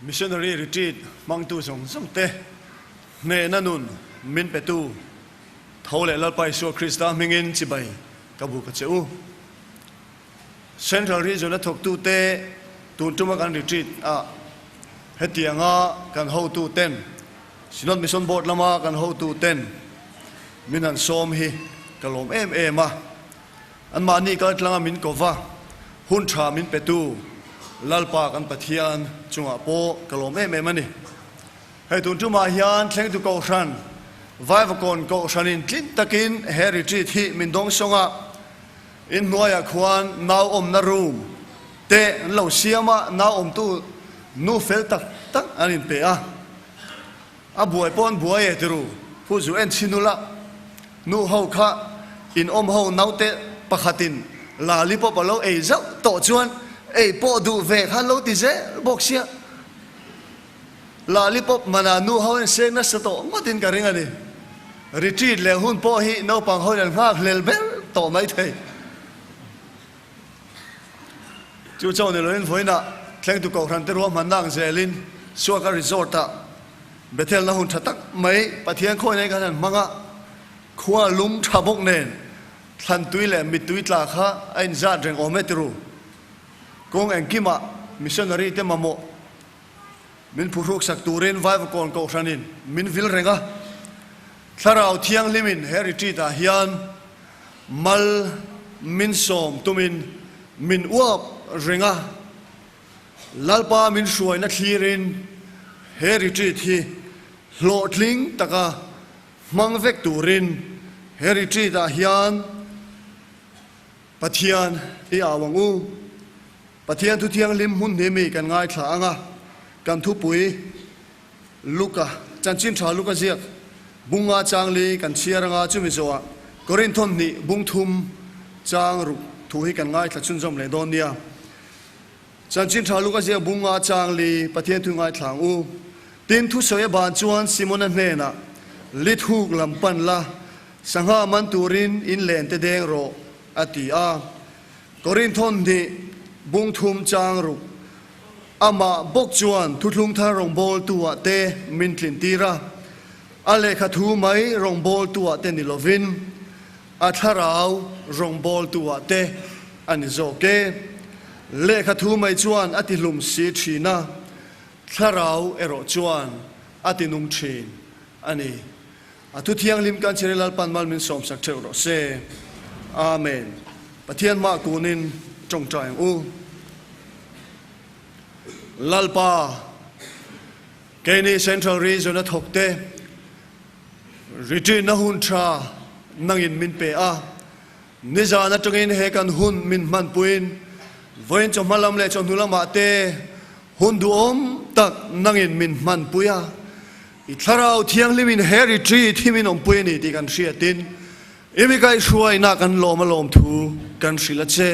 Missionary Retreat hmangtu zawng zawng te hnehna nun min petu tho leh Lalpa Isua Krista hmingin chibai ka bu ka che u. Central Region a thawktu te tun tuma kan retreat ah hetianga kan hotu ten Synod Mission Board lama kan hotu ten min han sawm hi ka lawm em em a. Anmahni kaltlanga min ko va, hun tha min petu Lalpa kan Pathian chungah pawh ka lawm em em a ni. Hei tun tumah hian thlengtu Kohhran, Vaivakawn Kohhranin tlin takin he retreat hi min dawng sawng a, inhnuaiah khuan nau awmna room te an lo siam a, nau awmtu nu fel tak tak an inpe a. A buai pawh an buai e tiru, Pu Zu en chhin ula, nu ho kha in awm ho naute pakhatin lollipop a lo ei zauh tawh chuan ei pawh duh ve kha an lo ti zel bawk sia. Lollipop manah nu ho in seng nasa tawh ngawtin ka ring a ni. Retreat leh hun pawh hi naupang ho in an nghak hlel ber tawh maithei. Chu chaw ni loin vawiinah thlengtu Kohhran te ruahmanna ang zelin Suaka Resort-ah Bethel-na hun tha tak mai Pathian khawi nei khan an hmang a, khua lum tha bawk nen thlantui leh mittui tla kha a inzat reng awm e tiru. Kawng engkimah missionary te mamawh min phuhruksak turin Vaivakawn Kohhranin min vil reng a, Thlarau Thianghlimin he retreat-ah hian Mal min sawm tumin min uap reng a, Lalpa min hruaina thlirin he retreat hi hlawhtling taka hmang vek turin he retreat ah hian Pathian i au ang u. Pathian thu thianghlim hmun hnih mi kan ngaithla ang a, kan thupui Luka, Chanchin Tha Luka ziak bunga chang li kan chhiar anga chumi zawhah Korinth thawmhnih bung thum chang ruk thu hi kan ngaithla chhunzawm leh dawn nia. Chanchin Tha Luka ziak bunga chang li Pathian thu ngaithla ang u. Tin thusawi a ban chuan Simona hnenah, Lithuk lam pan la, sangha man turin in len te deng rawh, a ti a. Korinth thawmhnih bung thum chang ruk Amah bawk chuan thuthlung thar rawngbawltu-ah te min tlintir a, a lehkha thu mai rawngbawltu-ah te ni lovin a thlarau rawngbawltu-ah te a ni zawk e. Lehkha thu mai chuan a tihlum si thin a, thlarau erawh chuan a tinung thin a ni. A thu thianghlim kan chhire Lalpan mal min sawmsak theuh rawh se. Amen. Pathian hmah kunin tawngtai ang u. Lalpa, keini Central Region a thawk te retreat na hun tha nangin min pe a, nizan atangin he kan hun min hmanpuiin vawiin chawhma lam leh chawhnu lamah te hun duhawm tak nangin min hmanpui a, I Thlarau Thianghlimin he retreat hi min awmpui a ni tih kan hriatin i mi kaihhruaina kan lawm a lawm thu kan hrilh a che.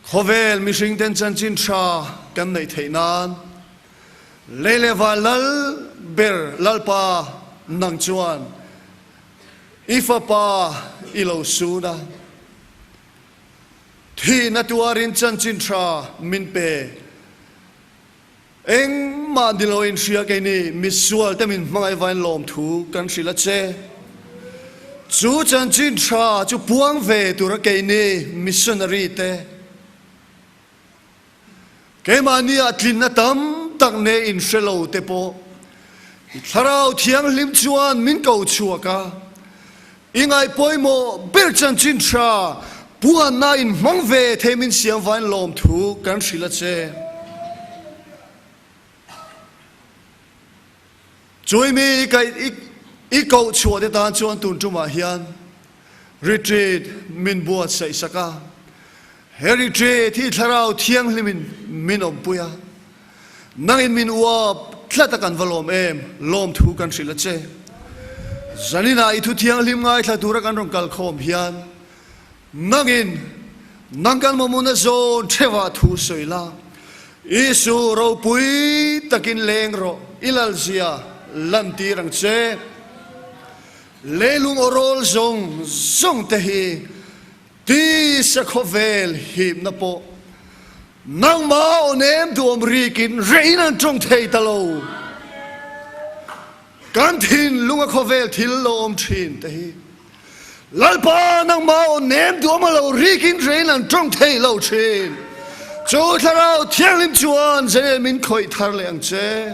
Khawvel mihringten chanchin tha kan neih theih nan lei leh van lal ber Lalpa nang chuan i fapa i lo sun a, Thihna tuarin chanchin tha min pe. Engmah ni lo inhria keini misual te min hmangaih vain lawmthu kan hrilh a che. Chu chanchin tha chu puang ve tura keini missionary te keimahni ah tlinna tam tak ne inhre lo te pawh i Thlarau Thianghlim chuan min ko chhuak a, i ngaihpawimawh ber chanchin tha puanna in hmang ve thei min siam vain lawmthu kan hrilh a che. Chui mi i kaih i koh chhuah te tan chuan tun tumah hian retreat min buatsaih sak a. He retreat hi Thlarau Thianghlimin min awmpui a, nangin min uap tlat a kan va lawm em, lawmthu kan hrilh a che. Zaninah i thu thianghlim ngaithla tura kan rawn kal khawm hian nangin nang kan mamawhna zawn theuhah thu sawi la, Isu ropui takin leng rawh, i lalzia lantir ang che. Leilung aw rawl zawng zawng te hi. Tisa khawvel hipna pawh nangmah aw nem duam rikin reiin an tawng thei ta lo. Kan thinlunga khawvel thil lo awm thin te hi Lalpa nangmah aw nem duam a lo rikin reiin an tawng thei lo thin. Chu Thlarau Thianghlim chuan zel min khawih thar leh ang che.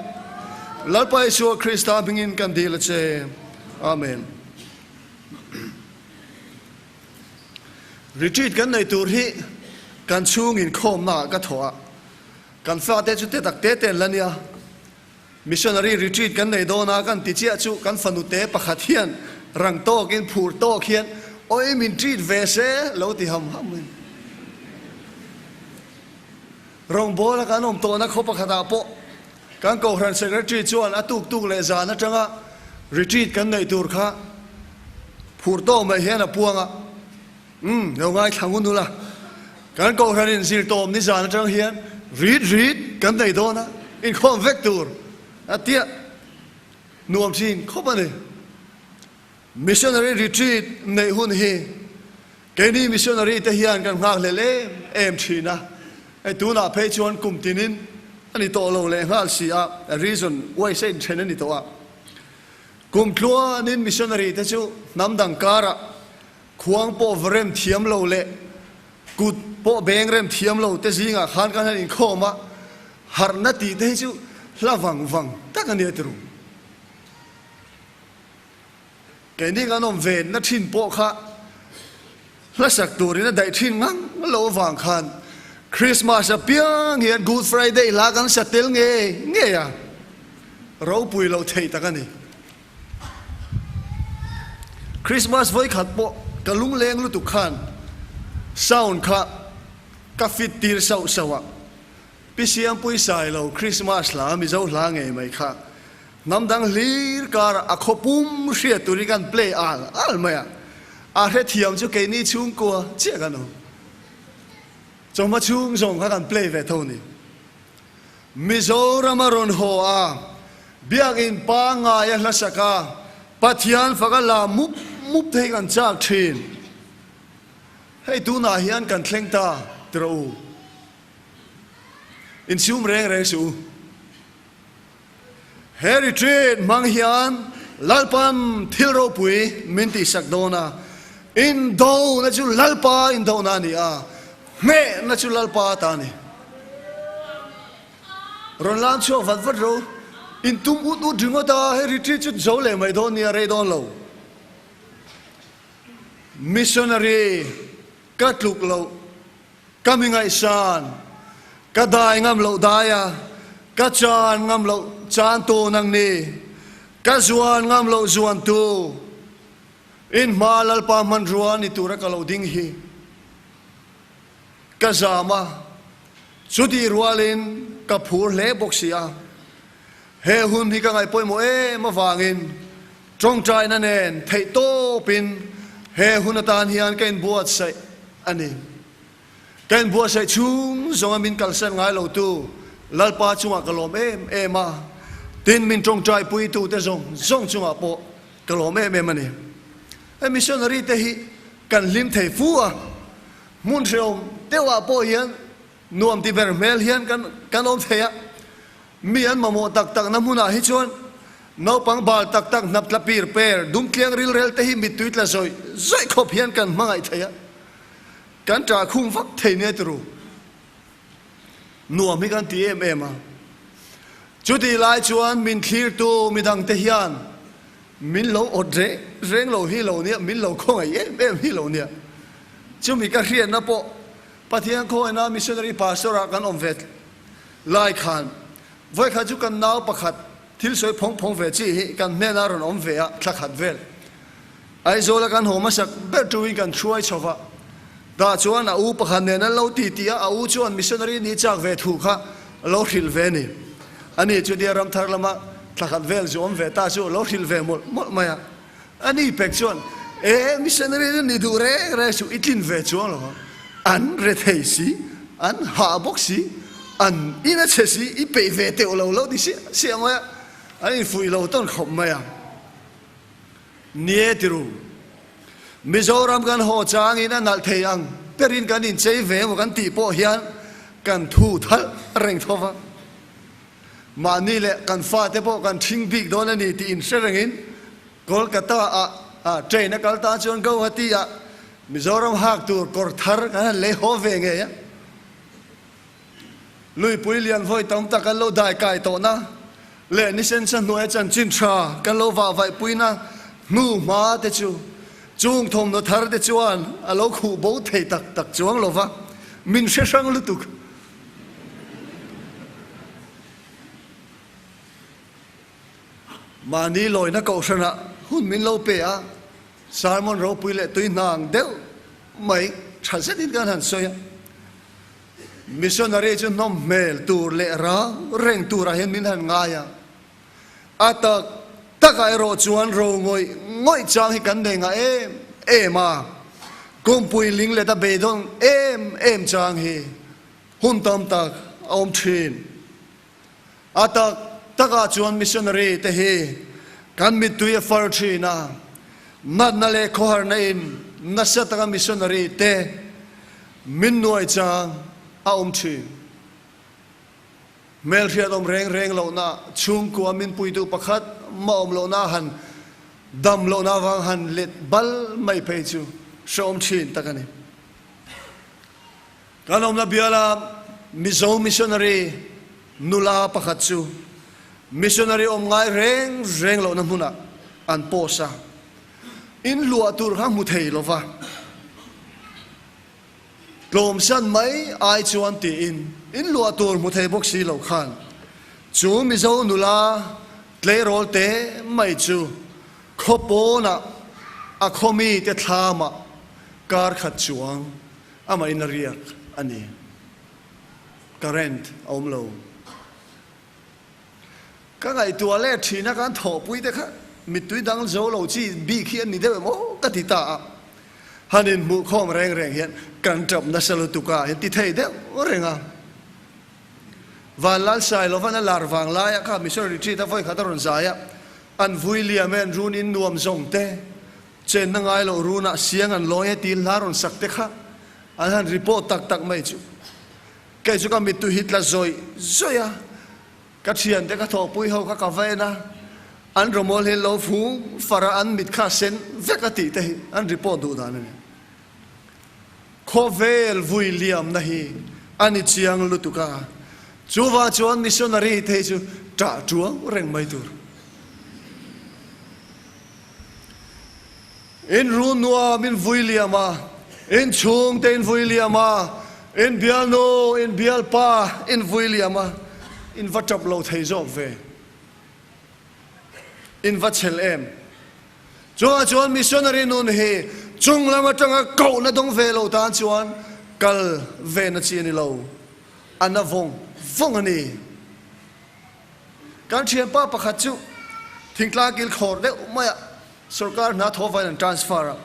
Lalpa Isua Krista hmingin kan dil a che. Amen. Retreat kan nei tur hi kan chhung inkhawmna ah ka thawh a, kan fate chu te tak te te an la nia. Missionary retreat kan nei dawn a kan ti chiah chu kan fanu te pakhat hian rang tawkin phur tawk hian awi min treat ve se lo ti ham ham in. Rawngbawla kan awm tawhna khaw pakhatah pawh kan Kohhran Secretary chuan a tuk tuk leh zan atanga retreat kan neih tur kha phur tawk mai hian a puang a, Umm, lo ngaithla ngun ula, kan Kohhran in zir tawm ni zan atang hian rit rit kan nei dawn a, inkhawm vek tur a tia nuam thin khawp a ni. Missionary retreat neih hun hi keini missionary te hian kan nghakhlel em em thin a, hei tunah phei chuan kum tinin a ni tawh lo leh nghal si a, a reason wise a inthen a ni tawh a. Kum tluanin missionary te chu hnam dang karah khuang pawh va rem thiam lo leh kut pawh beng rem thiam lo te zingah khan kan han inkhawm a, harhna tih te hi chu hla vang vang tak a nia tiru. Keini kan awm ve na thin pawh kha hlasak turin a daih thin ngang lo avang khan Christmas apiang hian Good Friday hla kan sa tel ngei ngei a, ropui loh theih tak a ni. Christmas vawikhat pawh ka lungleng lutuk khan sound kha ka fit tir sauh sauh a, Pi Siampui Sailo Christmas hla Mizo hla ngei mai kha Hnam dang hlir karah a khaw pum hriat turin kan play al al mai a, a hrethiam chu keini chhungkua chiah kan awm. Chawhma chhung zawng kha kan play ve tho ni. Mizoram a rawn haw a, Biakinn pangngai a hlasak a, Pathian fak a la mup mup te hi kan chak thin. Hei tunah hian kan thleng ta ti rawh u. Insium reng reng suh u. He retreat hmang hian Lalpan thil ropui min tihsak dawn a, indona chu Lalpa indona a ni a, hnehna chu Lalpa ta a ni. Rawn lan chhuak vat vat ro, intum ut ut ringawt a, he retreat chu zo leh mai dawn nia, rei dawn lo. Missionary ka tluk loh. Ka mi ngaihsan, ka dai ngam loh dai a, ka chan ngam loh chan tu nang ni, ka zuan ngam loh zuan tu, in hma Lalpa hmanrua ni tura ka lo ding hi ka zam a, chutih rualin ka phur hle bawk si a, he hun hi ka ngaih pawimawh em avangin tawngtaina nen theihtawpin he hun atan hian ka inbuatsaih a ni. Ka inbuatsaih chhung zawnga min kalsan ngai lotu Lalpa chungah ka lawm em em a, tin min tawngtai puitute zawng zawng chungah pawh ka lawm em em a ni. He missionary te hi kan hlim thei fu a, hmun hrehawm deuhah pawh hian nuam ti ber hmel hian kan kan awm thei a, Mi an mamawh tak takna hmunah hi chuan naupang bal tak tak hnap tla pir per dum tliang rilrel te hi mittui tla zawih zawih khawp hian kan hmangaih thei a, kan ṭah khum vak thei nia turu. Nuam hi kan ti em em a. Chutih lai chuan min thlirtu midangte hian min lo awt reng reng lo hi lo nia, min lo khawngaih em em hi lo nia. Chumi ka hriatna pawh Pathian khawngaihna missionary pastor ah kan awm ve Lai khan vawikhat chu kan nau pakhat thil sawi phawng phawng ve chi hi kan hnenah rawn awm ve a, thla khat vel. Aizawla kan haw hmasak ber tuin kan hruai chho va, tah chuan a u pakhat nen an lo ti ti a, a u chuan missionary ni chak ve thu kha a lo hrilh ve a ni. Ani chutia ramthar lama thla khat vel zu awm ve ta chu a lo hrilh ve mawlh mawlh mai a. A ni pek chuan, E, missionary chu ni duh reng reng suh, i tlin ve chuang lo ang. An rethei si, an hah bawk si, an in a chhe si, i peih ve teuh lo lo ti siah siah mai a, an infuih lo tawn khawp mai a. Nie ti ru. Mizoram kan haw changin a nalh thei ang berin kan inchei ve emaw kan tih pawh hian kan thu thalh reng tho va. Mahni leh kan fate pawh kan ṭhing bik dawn a ni tih inhre rengin Kolkata-ah train a kal tan chuan Guwahati-ah Mizoram hak tur kawr thar kan han lei haw ve ngei a. Luipui lian vawi tam tak kan lo dai kai tawhna leh nisensa hnuaia chanchin tha kan lo vah vaihpuina hnu hma te chu chung thawmhnaw thar te chuan a lo khuh bo thei tak tak chuang lo va, min hre hrang lutuk. Mahni lawina kohhranah hun min lo pe a, sermon ropui leh tui hnang deuh mai tha zetin kan han sawi a. Missionary chu hnawm hmel tur leh rang reng turah hian min han ngai a, a tak takah erawh chuan ro ngawih ngawih chang hi kan nei ngah em em a, kumpui ling let a beidawn em em chang hi hun tam tak a awm thin. A tak takah chuan missionary te hi kan mittui a far thin a, natna leh khawharna in nasa taka missionary te min nuai chang a awm thin. Hmelhriat awm reng reng lohna, chhungkua min puitu pakhat mah awm lohna han dam lohna avang han let bal mai phei chu hrehawm thin tak a ni. Kan awmna biala Mizo missionary nula pakhat chu missionary awm ngai reng reng lohna hmunah an post a, in luah tur kha hmu thei lova, tlawmsan mai ai chuan tiin in luah tur hmu thei bawk si lo khan chu Mizo nula tleirawl te mai chu khaw pawnah a khaw mite thlamah kar khat chuang Amahin a riak a ni. Current a awm lo. Ka ngaihtuah leh thina kan thawhpui te kha mittui dang zo lo chi bik hi an ni deuh em aw ka ti ta a. Han inhmuh khawm reng reng hian kan tap nasa lutuk a in ti thei deuh reng a. Vanlal Sailovan a lar vang laia kha Mission Retreat a vawikhat a rawn zai a, an vui liam e an run in nuam zawng te Chenna ngai loh runah siang an lawi e tih hla rawn sak te kha an han report tak tak mai chu. Kei chu ka mittui hi tla zawih zawih a, ka thiante ka thawhpui ho kha ka va en a, an rawmawl hi lo fung far a an mit kha a sen vek a tih te hi an report duh dan a ni. Khawvel vui liamna hi a ni chiang lutuk a, chuvang chuan missionary te hi chu ṭah ṭuang reng mai tur. In ru nuam in vui liam a, in chhungte in vui liam a, in bialnu, in bialpa in vui liam a, in va tap lo thei zawk ve. In va chhel em. Chungah chuan missionary nun hi chung lam atanga kohna dawng ve lo tan chuan kal ve na chi a ni lo. A na vawng vawng a ni. Kan thianpa pakhat chu thingtlang kil khawr deuh maiah sorkar hna thaw vain an transfer a.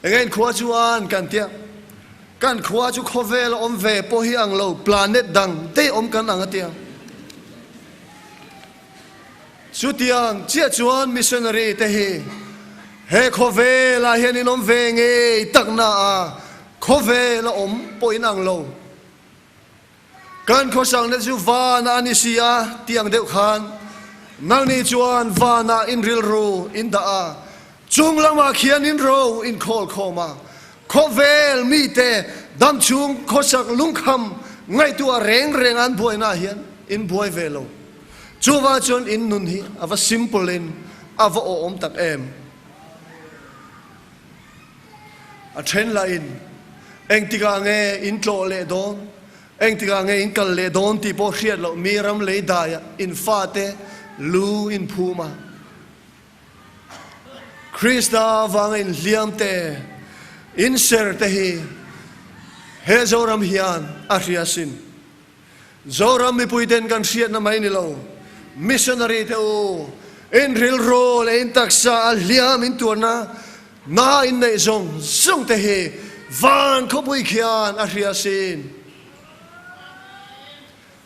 Enge in khua chu an kan tia. Kan khua chu khawvel a awm ve pawh hi ang lo, planet dang daih awm kan ang a tia. Chutiang chiah chuan missionary te hi he khawvelah hian in awm ve ngei takna a khawvel a awm pawh in ang lo. Kan khawsakna chu vanah a ni si a tih ang deuh khan nangni chuan vanah in rilru in dah a, chung lamah khian in ro in khawl khawm a, khawvel mite damchhung khawsak lungkham ngaihtuah reng reng an buainaah hian in buai ve lo. Chuvang chuan in nun hi a va simple in a va awhawm tak em. A then lahin, Engtikah nge in tlawh leh dawn? Engtikah nge in kal leh dawn tih pawh hriat loh mi ram lei daiah in fate lu in phum a. Krista avanga in hliam te, in ser te hi he Zoram hian a hria sin. Zoram mipuiten kan hriatna mai ni lo, missionary te u, in rilru leh in taksa a hliam in tuarna na in neih zawng zawng te hi van khawpui khian a hria sin.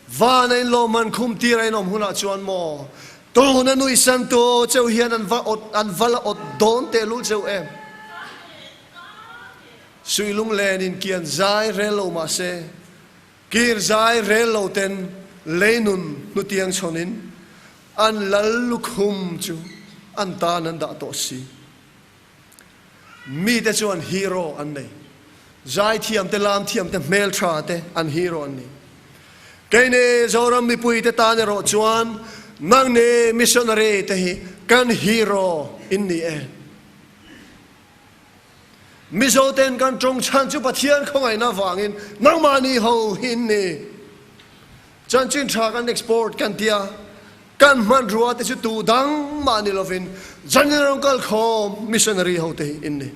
Van a in lawmman khum tir a in awm hunah chuan maw tuna nuihsan tu cheu hian an va awt an va la awt dawn tehlul cheu em? Suih lunglen in kian zai rel lo mah se, kir zai rel lo ten lei nun hnutiang chhawn in an lal lukhum chu an tan an dah tawh si. Mi te chuan hero an nei. Zaithiam te, lamthiam te, hmeltha te an hero an ni. Keini Zoram mipui te tan erawh chuan nangni missionary te hi kan hero in ni e. Mizo ten kan tawng chhan chu Pathian khawngaihna vangin nangmahni ho hi in ni. Chanchin tha kan export kan tia, kan hmanrua te chu tu dang mah ni lovin General kalkhawm missionary ho te hi in ni.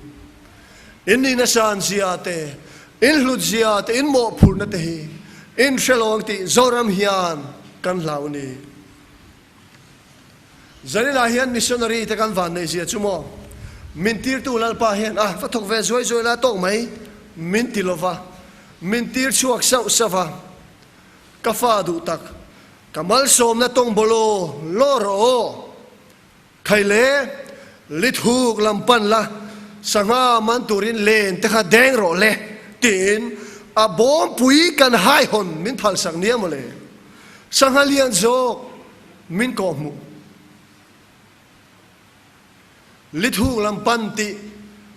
In nihna san zia te, in hlut zia te, in mawhphurhna te hi in hre lo ang tih Zoram hian kan hlau ni. Zaninah hian missionary te kan van neih zia chu maw? Min tirtu Lalpa hian a va thawk ve zuai zuai la tawk mai min ti lova, min tir chhuak sauh sauh va. Ka fa duh tak, ka malsawmna tawng bawl aw, law rawh aw. Khai le, lithuk lam pan la, sangha man turin len te kha deng rawh le, tiin a bawmpui kan haihawn min phalsak nia mawle. Sangha lian zawk min kawhhmuh. Lithuk lam pan tih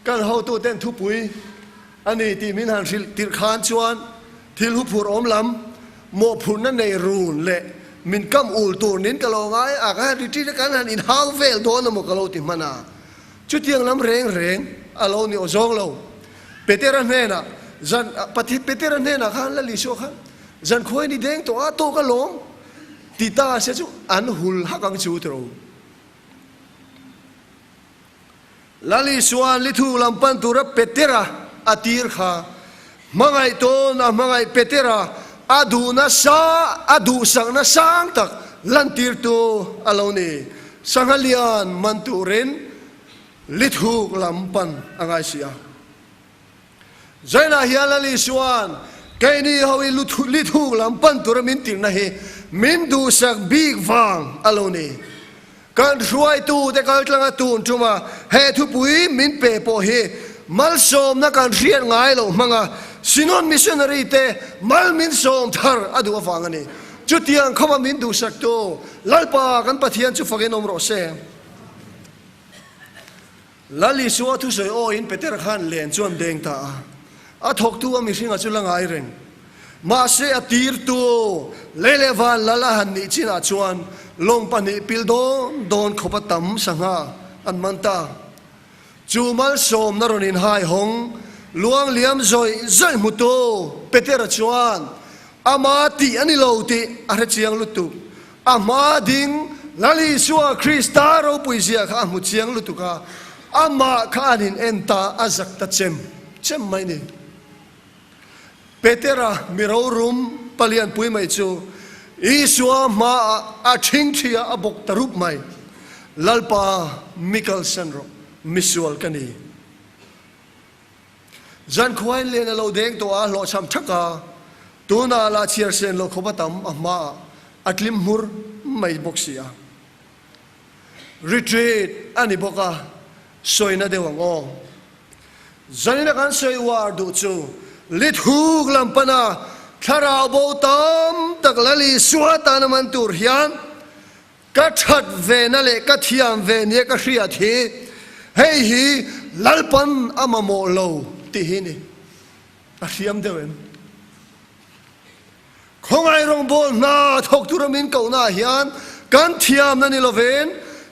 kan hotuten thupui a ni tih min han hrilh tirh khan chuan thil huphurh awm lam mawhphurhna nei run leh min kam ul tur nin ka lo ngai a, ka han retreat a kan han inhau vel dawn emaw ka lo ti hman a, chutiang lam reng reng a lo ni aw zawng lo. Petera hnenah zan Petera hnenah khan Lal Isua khan zan khuai ni deng tawh a tawk alawm ti ta se chu an hul hak ang chu tiro. Lal Isua'n Lithuk lam pan tura Petera a tir kha, hmangaih tawn a hmangaih Petera a duhna sa a duhsakna sang tak lantirtu a lo ni. Sangha lian man turin Lithuk lam pan a ngai si a. Zainah hian Lal Isua'n keini ho i lithuk lam pan tura min tirhna hi min duhsak bik vang a lo ni. Kan hruaitute kaltlanga tun tuma he thupui min pe pawh hi malsawmna kan hriat ngai loh hmanga Synod Missionary te mal min sawm thar a duh avang a ni. Chutiang khawpa min duhsaktu Lalpa kan Pathian chu fakin awm rawh se. Lal Isua thusawi awiin Petera khan len chuan deng ta a, a thawktu a mihringa chu la ngai reng. Mahse a tirtu lei leh van lal a han nih chinah chuan lawng pahnih pil dawn dawn khawpa tam sangha an man ta. Chu malsawmna rawn inhai hawng luang liam zawih zawih hmutu Petera chuan ama tih a ni lo tih a hrechiang lutuk. A hma ding Lal Isua Krista ropui zia kha a hmu chiang lutuk a, amah kha an in en ta a zak ta chem chem mai ni. Petera mi rorum palianpui mai chu Isua hmaah a ṭhingṭhi a, a bawk ta rup mai. Lalpa mi kalsan rawh, misual ka ni. Zankhuain len a lo deng tawh a, hlawhchham thak a, tunah lah chhiar sen lo khawp a tam a hmaah a tlim hmur mai bawk si a. Retreat a ni bawk a, sawina deuh ang aw. Zanina kan sawi uar duh chu Lithuk lam pana thlarau bo tam tak Lal Isua tana man tur hian Ka that ve na leh ka thiam ve nia ka hriat hi hei hi Lalpan a mamawh lo tih hi ni. A hriam deuh em? Khawngaih rawngbawl hna thawk tura min kohna ah hian kan thiamna ni lovin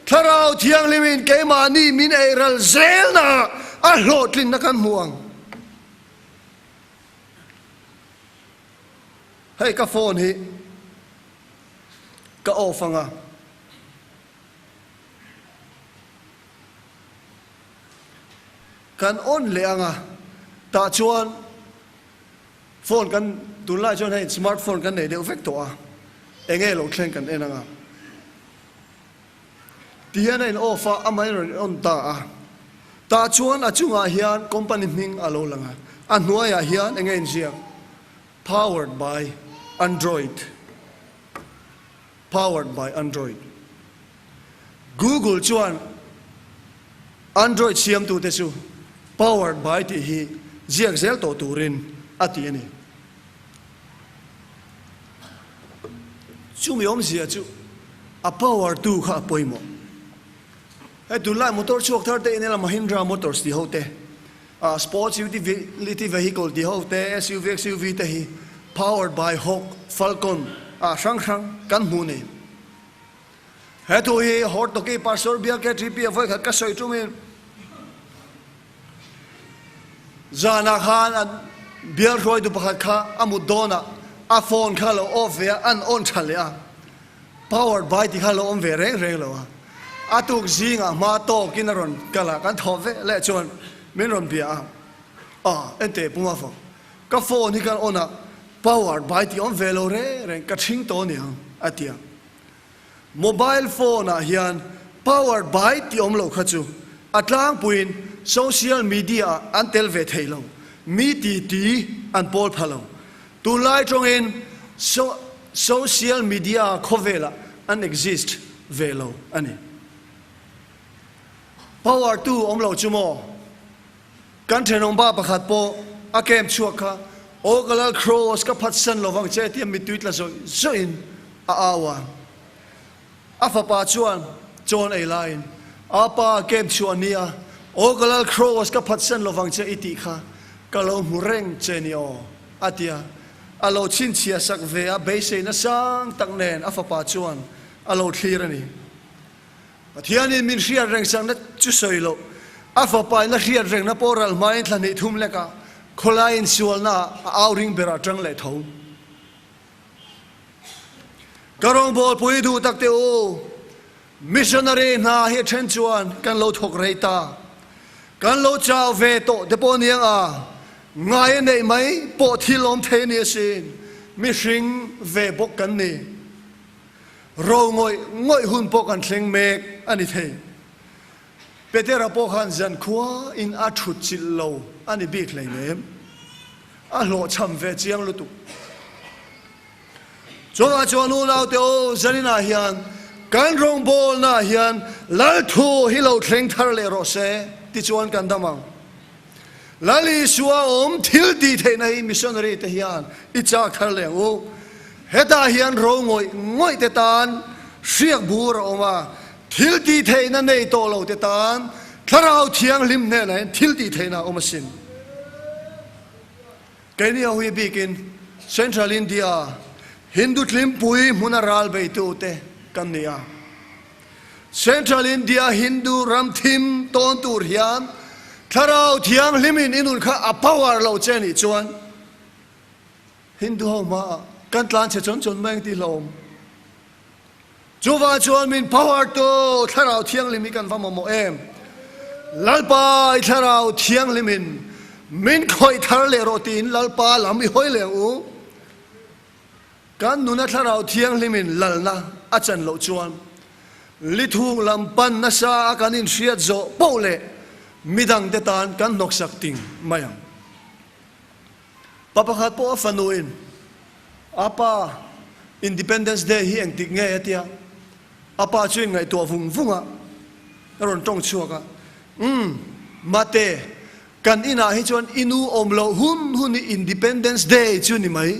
Thlarau Thianghlimin keimahni min ei ral zelna ah a hlawhtlinna kan hmu ang. Hei ka phone hi. Ka off ang a. Kan on leh ang a. Tah chuan phone kan tunlai chuan hei smart phone kan nei deuh vek tawh a. Enge lo thleng kan en ang a. Ti hian a in off a, amah in rawn in on ta a. Tah chuan a chungah hian company hming a lo lang a. A hnuaiah hian enge inziak? Powered by Android Powered by Android Google chuan Android siamtute chu Powered by tih hi ziak zel tawh turin a ti a ni. Chumi awmzia chu a power tu kha a pawimawh. Hei tunlai motor chhuak thar te inela Mahindra Motors tih ho te, Sports Utility Vehicle tih ho te, SUV, XUV te hi powered by Hawk, Falcon ah hrang hrang kan hmuh nei. He thu hi Hortoki Pastor Bial KTP a vawikhat ka sawi tumin zanah khan an bial hruaitu pakhat kha a mut dawnah a phone kha lo off ve a, an on tha leh a. Powered by tih kha lo awm ve reng reng lo a, a tuk zingah hma tawkin a rawn kal a, kan thawh ve leh chuan min rawn bia a, ah enteh Puma fak, ka phone hi kan on a, powered by tih awm ve lo reng reng, ka ṭhing tawh aniang a ti a. Mobile phone ah hian powered by tih awm lo kha chu a tlangpuiin social media ah an tel ve thei lo, mi ti ti an pawl pha lo. Tunlai tawngin social media khawvelah an exist ve lo a ni. Power tu awm lo chu maw? Kan thenawmba pakhat pawh a camp chhuak kha, Aw ka lal Kross ka phatsan lovang che tia mittui tla zawih zawihin a au a. A fapa chuan chawn ei laiin, A pa, camp chhuah nia, aw ka lal Kross ka phatsan lovang che i tih kha ka lo hmu reng che ni aw, a ti a. A lo chhinchhiah sak ve a, beiseina sang tak nen a fapa chuan a lo thlir a ni. Pathianin min hriat reng sakna chu sawi loh, a fapain a hriat rengna pawh ral hmain thla hnih thum lekah khawlaiin sualnaah a au ring berah tang leh tho. Ka rawngbawlpui duh tak teh u, missionary hna hi a then chuan kan lo thawk rei ta. Kan lo chau ve tawh te pawh aniang a, ngai a neih mai pawh thil awm thei a ni asin, mihring ve bawk kan ni. Ro ngawih ngawih hun pawh kan thleng mek a ni thei. Petera pawh khan zankhua in a thut chilh lo a ni bik hleinem. A hlawhchham ve chiang lutuk. Chungah chuan unaute aw zaninah hian kan rawngbawlnaah hian Lalthu hi lo thleng thar leh rawh se tichuan kan dam ang. Lal Isua awm thil tih theihna hi missionary te hian i chak thar leh ang u. Hetah hian ro ngawih ngawih te tan hriak bur a awm a, thil tih theihna nei tawh lo te tan Thlarau Thianghlim hnenah hian thil tih theihna a awm asin. Keini ho hi bikin Central India Hindu tlimpui hmuna ral beitute kan ni a. Central India Hindu ram thim tawn tur hian Thlarau Thianghlimin i nun kha a power lo che nih chuan Hindu ho hmaah kan tlan chhe chawn chawn mai ang tih hlauhawm. Chuvang chuan min power tu Thlarau Thianghlim hi kan va mamawh em? Lalpa i Thlarau Thianghlimin min khawih thar leh rawh tiin Lalpa lam i hawi leh ang u. Kan nuna Thlarau Thianghlimin lalna a chan loh chuan lithung lam pan nasa a kan inhriat zawh poh leh midangte tan kan hnawksak ting mai ang. Pa pakhat pawh a fanuin a pa Independence Day hi engtik nge a tia, a pa chu inngaihtuah vung vung a, a rawn tawng chhuak a, Umm, mate, kan inah hi chuan i nu awm loh hun hun hi Independence Day chu ni mai.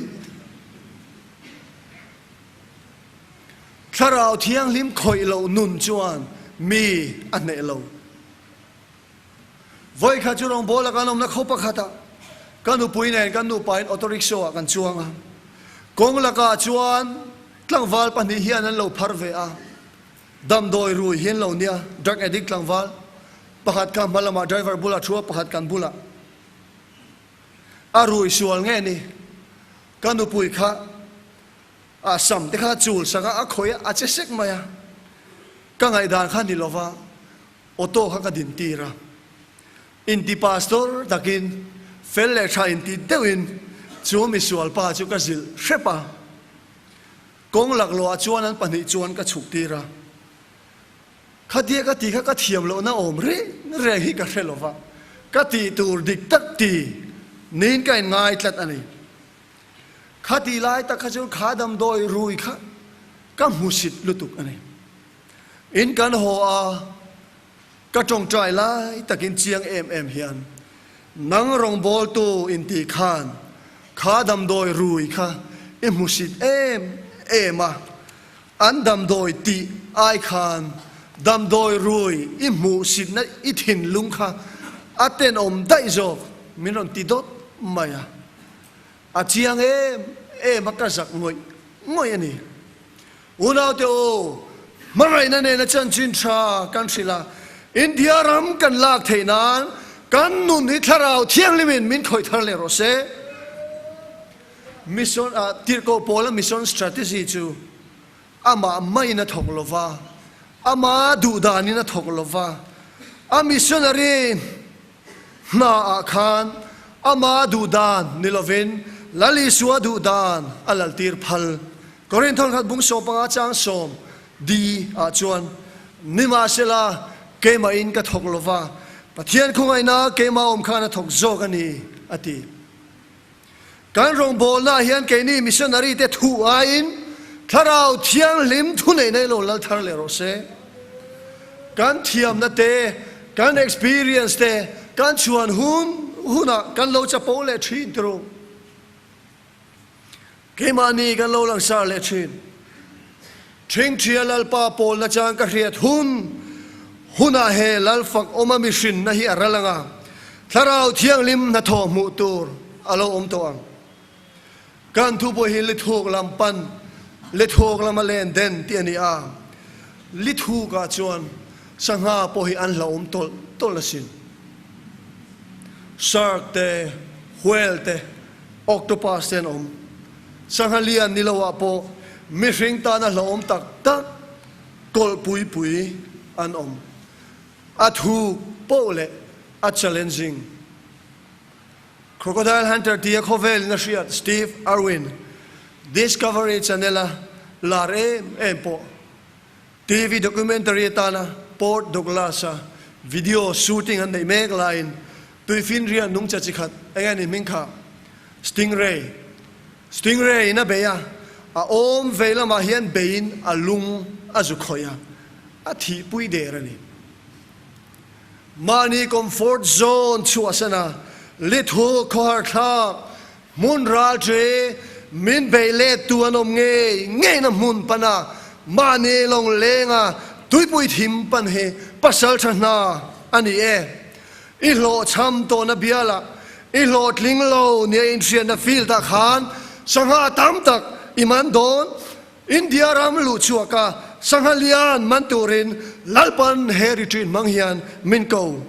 Thlarau Thianghlim khawih loh nun chuan mi a hneh lo. Vawikhat chu rawngbawla kan awmna khaw pakhatah ka nupui nen kan nupain auto rickshaw ah kan chuang a. Kawng lakah chuan tlangval pahnih hian an lo phar ve a. Damdawi rui hi an lo nia, drug addict tlangval pakhat kha hma lamah driver bulah thu a, pakhat kan bulah. A rui sual nge ni? Ka nupui kha a sam te kha chul sak a, a khawih a, a che sek mai a. Ka ngaihdan kha ni lova. Auto kha ka din tir a, inti pastor takin fel leh tha inti deuhin chu misual pa chu ka zilh hrep a, kawng laklawh ah chuan an pahnih chuan ka chhuk tir a, khatia ka tih kha ka thiam lohna awm reng reng hi ka hre lova, ka tih tur dik tak ti niin ka in ngai tlat a ni. Khatih lai tak kha chu kha damdawi rui kha ka hmusit lutuk a ni. In kan haw a, ka tawngtai lai takin chiang em em hian. Nang rawngbawltu inti khan kha damdawi rui kha i hmusit em em a, an damdawi tih ai khan damdawi rui i hmuhsitna i thinlung kha a tenawm daih zawk min rawn ti dawt mai a. A chiang em em a ka zak ngawih ngawih a ni. Unaute aw, hmangaihna nena chanchin tha kan hrilh a, India ram kan lak theih nan kan nun hi Thlarau Thianghlimin min khawih thar leh rawh se. Mission, Tirhkoh Pawla mission strategy chu amah maiin a thawk lo va, ama duhdanin a thawk lo va, a missionary hna ah khan ama duhdan ni lovin Lal Isua duhdan a laltir phal. Korinthon khat bung 15 chang sawm di ah chuan, Nimahsela, keimahin ka thawk lo va, Pathian khawngaihna keimah awm khan a thawk zawk a ni, a ti. Kan rawngbawlnaah hian keini missionary te thu aiin Thlarau Thianghlim thuneihna i lo lal thar leh rawh se. Kan thiamna te, kan experience te kan chhuan hun hunah kan lo chapo leh thin turu. Keimahni kan lo langsar leh thin. Ṭhingṭhia Lalpa pawlna chang ka hriat hun hunah he Lal fak awma mihrinna hi a ral ang a, Thlarau Thianghlim hnathawh hmuh tur a lo awm tawh ang. Kan thupui hi Lithuk lam pan, Lithuk lama len den tih a ni a, Lithukah chuan sangha pawh hi an hlauhawm tawlh tawlh asin. Shark te, whale te, octopus te an awm. Sangha lian ni lo ah pawh mihring tana hlauhawm tak tak kawlh pui pui an awm. A thuk poh leh a challenging. Crocodile Hunter tia khawvelin a hriat Steve Irwin, Discovery Channel-a lar em em pawh TV documentary atana Port Douglas-a video shooting an neih mek laiin tuifinriat nungcha chi khat eng a ni hming kha Stingray Stingray in a bei a, a awm vei lamah hian beiin a lung a zu khawih a, a thihpui der a ni. Mahni comfort zone chhuahsan a, lithu khawhar thlak Hmun ralṭi min bei lettu an awm ngei ngeina hmun pana mahni lawng lenga tuipui thim pan hi pasalṭha hna a ni e. I hlawhchham tawhna bialah i hlawhtling lo nia inhriatna field ah khan sangha tam tak i man dawn. India ram luhchhuaka sangha lian man turin Lalpan he retreat hmang hian min ko.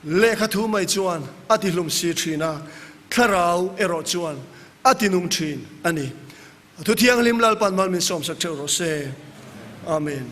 Lehkha thu mai chuan a ti hlum si thin a, thlarau erawh chuan a ti nung thin a ni. A thu thianghlim Lalpan mal min sawmsak theuh rawh se. Amen.